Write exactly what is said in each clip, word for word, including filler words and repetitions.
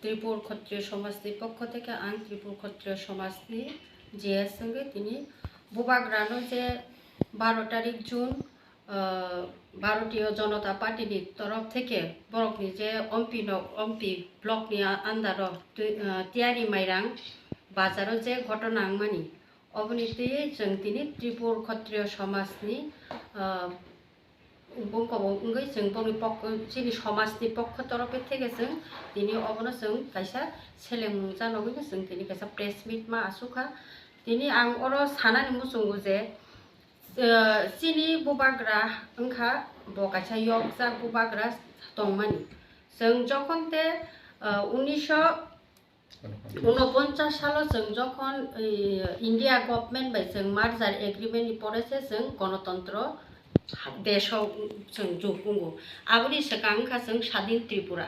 Tripur Khattriyo Somajni pokho theke ang Tripur Khattriyo Somajni J S wngwi tini Bubagrano je baro tarik June, ah, Bharatiya Janata Party ni torof theke borokni je Ompi nok, Ompi block ni a-, under o twi-, ah, Tiyari Mairang bazaro je ghotona wngmani, oboni twi chwng tini Tripur Khattriyo Somajni, ah, bongkobong wngwi chwng bongni pok-, chini somajni pokho torofe theke chwng tini obono chwng kaisa selemung janogwino chwng tini kaisa press meet ma asukha. Tini ang oro sanani muchungo je, eh, chini bubagra wngkha, bo kaisa yokjak bubagra tongmani. Chwng jokhon te, eh, unisho unoponchas salo chwng jokhon, eh, India government bai chwng merger agreement ni pore se chwng gonotontro desh o chwng jug wngo. Aboni swkang wngkha chwng Sadin Tripura.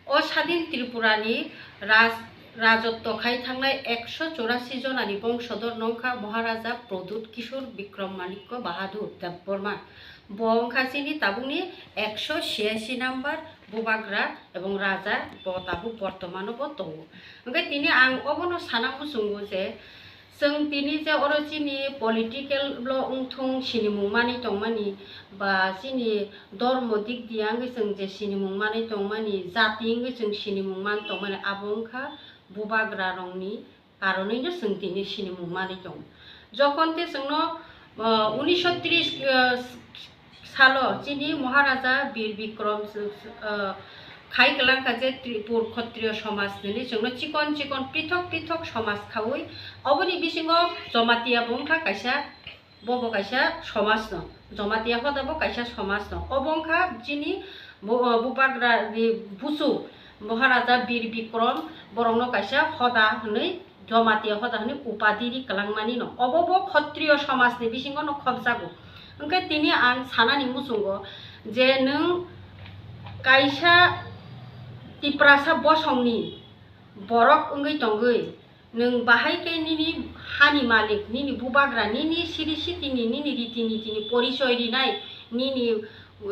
O Sadin Tripura ni raj-, rajotto khai thangnai ekso chorasi jonani bongsodor no wngkha Maharaja Pradyut Kishore Bikram Manikya Bahadur Debbarma. Bo wngkha chini tabukni ekso chiyasi number bubagra ebong raja, bo tabuk bortomano bo tongo. Hwnkhe tini ang obono sana muchungo je, chwng tini je oro chini political lo wngthung sinimung manwi tongmani, ba chini dormo dik diya wngwi chwng je sinimung manwi tongmani, jati wngwi chwng sinimung man tongmani, abo wngkha bubagra rokni karonwi no chwng tini sinimung manwi tongo. Jokhon te chwngno, ah, unisho tris, ah, salo chini Maharaja Bir Bikram, ah, khai kwlangkha je Tripur Khattriyo Somaj hinwi chwngno chikon chikon pithok pithok somaj khaui, oboni bisingo Jamatia bo wngkha kaisa, bo bo kaisa somajno, Jamatia hoda bo kaisa somajno. Obo wngkha chini bu-, bubagra ni busu Maharaja Bir Bikram, borokno kaisa hoda hinwi, Jamatia hoda hinwi upadi ri kwlangmani no. Obo bo Khattriyo somajni bisingo no khopjago. Hwnkhe tini ang sanani muchungo je nwng kaisa Tiprasa bosongni borok wngwi tongwi, nwng bahai khe nini hani malik, nini bubagra, nini siri sitini, nini riti nitini porichoi rinai, nini,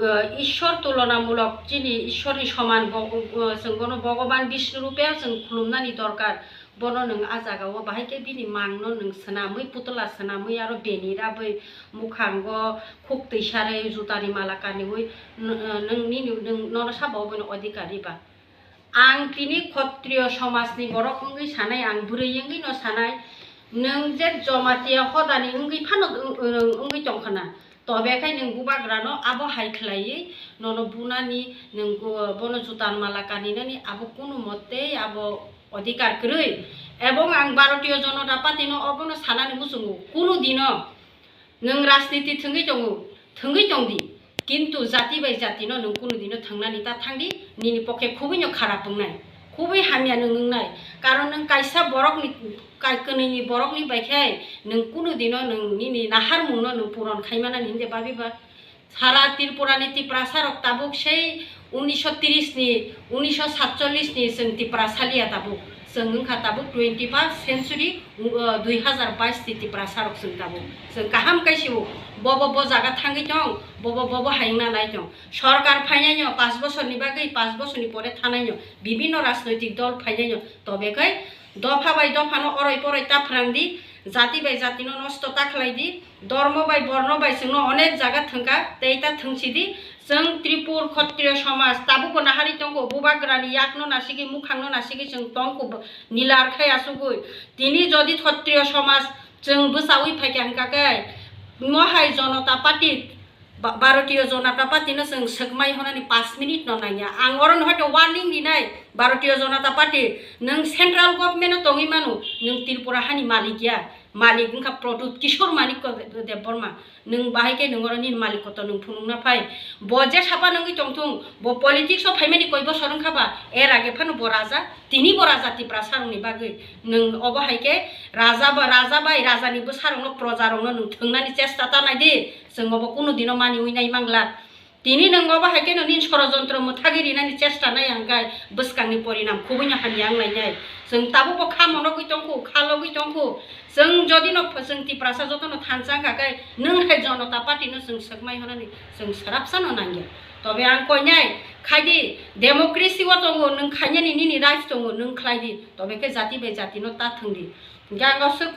eh, Ishwar tulonamulok, chini Ishwarni soman bo-, eh, chwng bono Bhogoban Bishnu rupe chwng khulumnani dorkar. Bono nwng a jagao bahai khe bini mangno nwng swnamwi, putla swnamwi, aro beni rabwi, mukhango khuktwi sarwi, jutani mala kaniwi, n-, eh, nwng nini, nwng nono sabo obono odhikar riba. Ang tini Khattriyo somajni borok wngwi sanai, ang bwrwi wngwi no sanai, nwng je Jamatia hodani wngwi phano wng-, wng-, wngwi tongkhana, tobe khai nwng bubagrano abo hai khlaiwi nono bunani, nwng bo-, bono jutan mala kaninani abo kunu mottei abo odhikar kwrwi. Ebong ang Bharatiya Janata Party no obono sanani muchungo, kunu dino nwng rajniti thwngwi tongo, thwngwi tongdi, kintu jati bai jati no nwng kunu dino thwngnani ta thangdi, nini pokhe khubui no kharap wngnai, khubui hamya nwng wngnai. Karon nwng kaisa borokni, kai-, kwnwini borokni bai khe nwng kunu dino nwng nini naharmung no nwng puron khai manani hinde babi ba. Sara Tripura ni Tiprasa rok tabuk sei unisho tris ni, unisho satchollis ni chwng Tiprasa liya tabuk. Chwng wngkha tabuk twenty first century, uh, dui hazar bais ni Tiprasa rok chwng tabuk. Chwng kaham khe sio, bobo bo jaga thangwi tong, bobo bobo hayungna nai tong. Sorkar phainai no, panch bosor ni bagwi, panch bosor ni pore thanai no, bibinno rajnoitik dol phainai no, tobe khai dopha bai dopha no oroi poroi ta phrang di, jati bai jati no nosto ta khlai di, dormo bai borno bai chwngno onek jaga thwngkha, tei ta thwngsi di. Chwng Tripur Khattriyo somaj tabukbo nahari tongo, bubagrani yakno nasigi, mukhangno nasigi chwng tongkho, nilar khai asugwi. Tini jodi Khattriyo somaj chwng bwchaui phaikha hwnkha khe, mohai Janata Party, Ba-, Bharatiya Janata Party no chwng swkmai honani panch minute no nangya. Ang oro no hoito warning rinai, Bharatiya Janata Party, nwng central government o tongwi mano, nwng Tripura hani malik ya, malik wngkha Pradyut Kishore Manikya Debbarma, nwng bahai khe nwng oro nini malik kotor nwng phunukna phai. Bo je sapa nangwi tongthung, bo politics o phaimani koi bosor wngkha ba, er age phano bo raja, tini bo raja Tiprasa rokni bagwi. Nwng obo hai khe raja ba, raja bai rajani bwsarokno, projarokno nwng thwngnani chesta ta nai di. Chwng obo kunu dino maniwi nai mangla. Tini nwng obo hai kheno nini sorojontro mwthagwi rinani chesta nai hwnkhe bwskangni porinam khubui no hamya wng lainai. Chwng tabukbo kha monogwi tongkhu, kha logwi tongkhu. Chwng jodi no ph-, chwng Tiprasa jotono thansa wngkha khe nwng hai Janata Party no chwng swkmai honani chwng swrapsa no nangya. Tobe ang koinai, khaidi, democracy o tongo, nwng khainani nini rights tongo, nwng khlaidi. Tobe khe jati bai jati no ta thwngdi. Hwnkhe ang aswk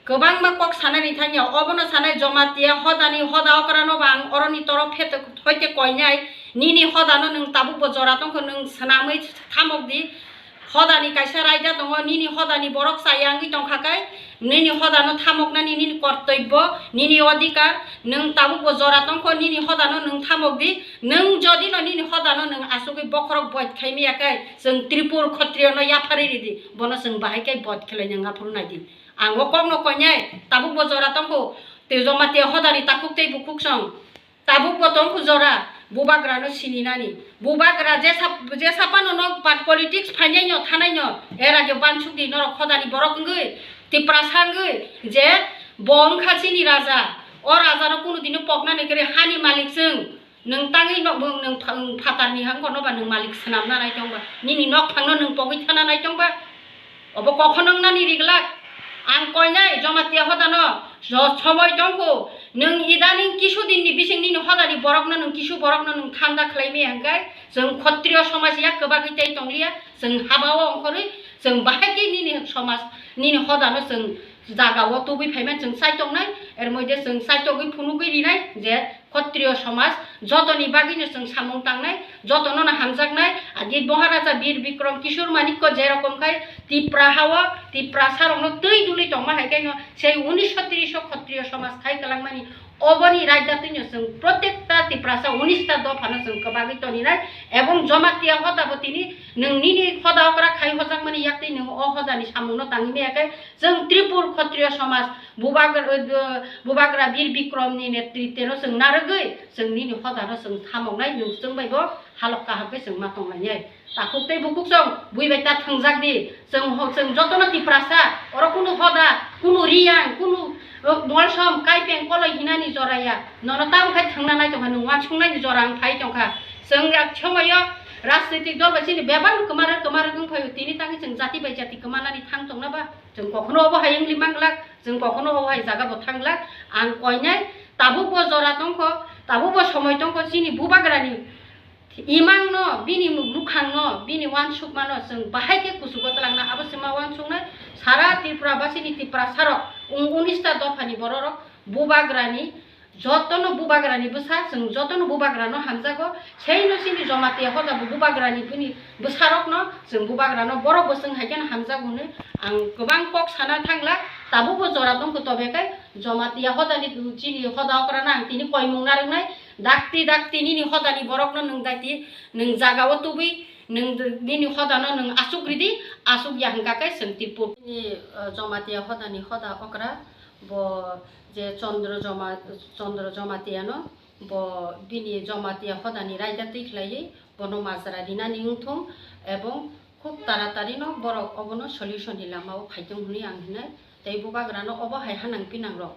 kwbangma kok sanani thangya, obono sanai Jamatia hodani hoda okrano ba ang oroni torof pheto hoite koinai, nini hodano nwng tabukbo jora tongkho, nwng swnamwi thamokdi. Hodani kaisa raida tongo, nini hodani borok chaya wngwi tongkha khe, nini hodano thamoknani nini kortobbo, nini odhikar, nwng tabukbo jora tongkho, nini hodano nwng thamokdi. Nwng jodino nini hodano nwng asugwi bokhorok boid khaimaya khe, chwng Tripur Khatriyono yapharwi ridi, bono chwng bahai khe boid khlaina wngya phuru naidi. Ang o kokno koinai, tabukbo jora tongkho, tei Jamatia hodani takhuk tei bukhuk song. Tabukbo tongkhu jora, bubagrano sininani. Bubagra jesa, jesa phano nok pat politics phainaino thanaino, er age bansukdi norok hodani borok wngwi, Tiprasa wngwi, je bo wngkha chini raja. O rajano kunu dino poknani kwrwi, hani malik chwng. Nwng tangwi no, nwng pha-, nwng phatarni hangkor no ba nwng malik swnamna nai tongba. Nini nok phangno nwng pogwi thana nai tongba. Obo kokhono wngnani riglak. Ang koinai Jamatia hodano jo-, somoi tongkho. Nwng idaning kisu dinni bising nini hodani borokno nwng kisu borokno nwng thanda khlaimaya hwnkhe, chwng Khatriyo somaj yak kwbagwi tei tongliya. Chwng habao ongkhorwi, chwng bahai khe nini somaj, nini hodano chwng jagao tubui phaimani chwng chai tongnai. Er moide chwng chai togwi phunugwi rinai je Khatriyo somaj jotoni bagwino chwng samung tangnai, jotono no hamjaknai. Agi Maharaja Bir Bikram Kishore Manikya je rokom khai Tipra hao Tiprasa rokno twi duli tongma hai khe no sei unisho tris o Khatriyo somaj khai kwlangmani, oboni raida twino chwng protekta Tiprasa unista dophano chwng kwbagwi toninai. Ebong Jamatia hoda bo tini nwng nini hoda okra khai hojakmani yak twi nwng o hodani samungno tangwi maya khe, chwng Tripur Khatriyo somaj Bubagra, Bubagra Bir Bikramni netritwno chwng narwgwi chwng nini hodano chwng thamoknai, nwng chwng bai bo halok kaham khe chwng ma tonglainai. Takhuk tei bukhuk song bui bai ta thwngjak di. Chwng ho-, chwng jotono Tiprasa, oro kunu hoda, kunu Riyang, kunu, uh, Molsom, Kaipeng, Koloi hinani jora ya. Nono tamo khai thwngna nai tongkha, nwng uansuknai ni jora wng phai tongkha. Chwng yak somoyo rajnitik dol bai chini bebak kwmarok kwmarok wng phaio, tini tangwi chwng jati bai jati kwmanani thang tongna ba? Chwng kokhono obo hai wngli manglak, chwng kokhono obo hai jaga bo thanglak. Ang koinai tabukbo jora tongkho, tabukbo somoi tongkho chini bubagrani imangno, bini mukhangno, bini uansukmano chwng bahai khe kuchugo twlangna. Abo se ma uansuknai sara Tripura basini Tiprasarok, un-, unista dophani bororok bubagrani, jotono bubagrani bwsa, chwng jotono bubagrano hamjago. Seino chini Jamatia hoda bo bubagrani bini bwsarokno, chwng bubagrano borok bo chwng hai kheno hamjago hwnwi ang kwbang kok sana thangla. Tabukbo jora tongkho, tobe khe Jamatia hodani chini hoda okrano ang tini koimung narwknai. Dakti dakti nini hodani borokno nwng dakti, nwng jagao tubui, nwng d-, nini hodano nwng asuk ridi, asuk ya hwnkha khe chwng Tripur. Nini, uh, Jamatia hodani hoda okra, bo je Chandra Joma-, Chandra Jamatiano, bo bini Jamatia hodani raida twi khlaiwi bono majra rinani wngthung, ebong khub taratari no borok obono solution ni lama o phaithung hwnwi ang hinai. Tei bubagrano obo hai hanang pinang rok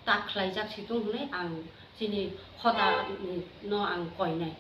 ta khlaijak situng hwnwi ang chini hoda, mm, no ang koinai.